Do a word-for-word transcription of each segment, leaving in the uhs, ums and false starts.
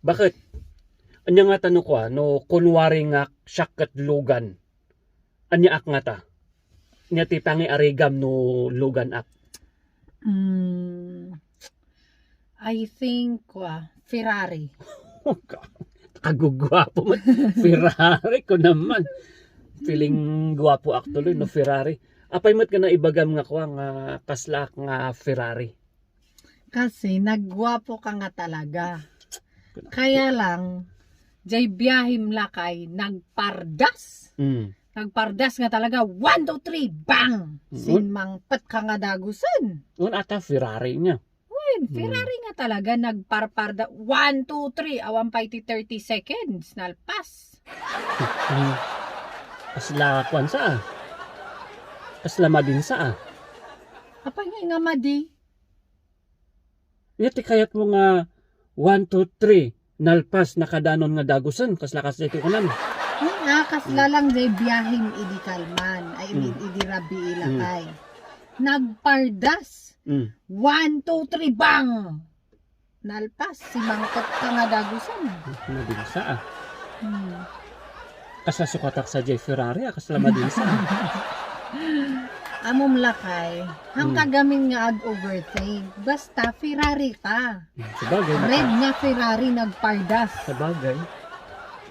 Bakit? Ania ngata no kua, no kunwari nga siak ket Logan. Aniaak ngata? Ania ti pangiarigam no Logan ak? Mm, I think, uh, Ferrari. Kagugwapo met. Ferrari ko naman. Feeling gwapo actually no Ferrari. Apay met nga naibagam nga kua nga kaslaak nga Ferrari? Kasi naggwapo ka nga talaga. Kaya lang, jay biahim lakay, nagpardas. Mm. Nagpardas nga talaga, one, two, three, bang! Mm. Sinmangpet ka nga dagusen. Un ata Ferrari niya. Wen, Mm. Ferrari nga talaga, nagparparda, one, two, three, awan pay ti thirty seconds, nalpas. Hmm. Kasla kwan sa ah. Kasla madin sa ah. Apay nga nga madi? Nya ti kayat mo nga one, two, three, nalpas, nakadanon nga dagusen, kasla kasla iti kunan. Nga, kasla lang jay biahim idi kalman, ay, idi, Mm. idi rabii Mm. lakay. Nagpardas. Mm. One, two, three, bang! Nalpas, sinmangpet ka nga dagusen. Madin sa ah. Hmm. Kasla sukatak sa jay Ferrari ah, kasla madin sa ah. Amom lakay, hang Hmm. kagamin nga ag-overthink. Basta Ferrari ka. Sabagay, naka- Red nga Ferrari nagpardas. Sabagay.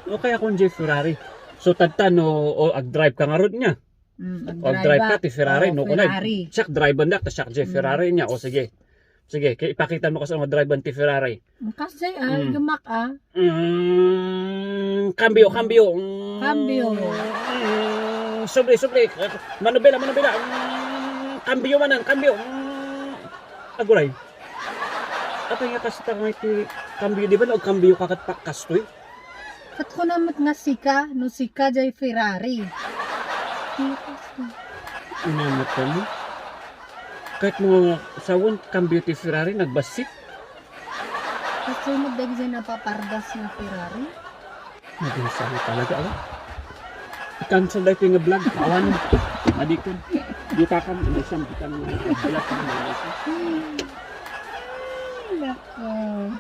O kaya kung jay Ferrari. So, tadta no, o, ag-drive ka nga rod niya. Mm, O, ag-drive ka, ti Ferrari, Oh, no, kunay. Ferrari. Siak driver na, ta siak jay Mm. Ferrari niya. O, sige. Sige, kay ipakita mo kasi ang driver ti Ferrari. Kasi, ah, Mm. gamak, ah. Mm, cambio, cambio. Mm, Cambio. mm, sobre, sobre. Manubela, manubela. Mm, cambio manen, cambio. Mm, aguray. Apay nga kasta nga iti cambio, di ba? No, cambio ka kat pa, kastoy. Kat ko namat nga sika, no sika jay Ferrari. Ano mo kami? Kahit mo sawon, cambio ti Ferrari, nagbassit. Kasi mo dagiti napapardas nga Ferrari. Naging sali talaga, awa. I-cancel dahil yung vlog. Awan. Adikon. Di ka kan, ano siyang bitang vlog. Nako.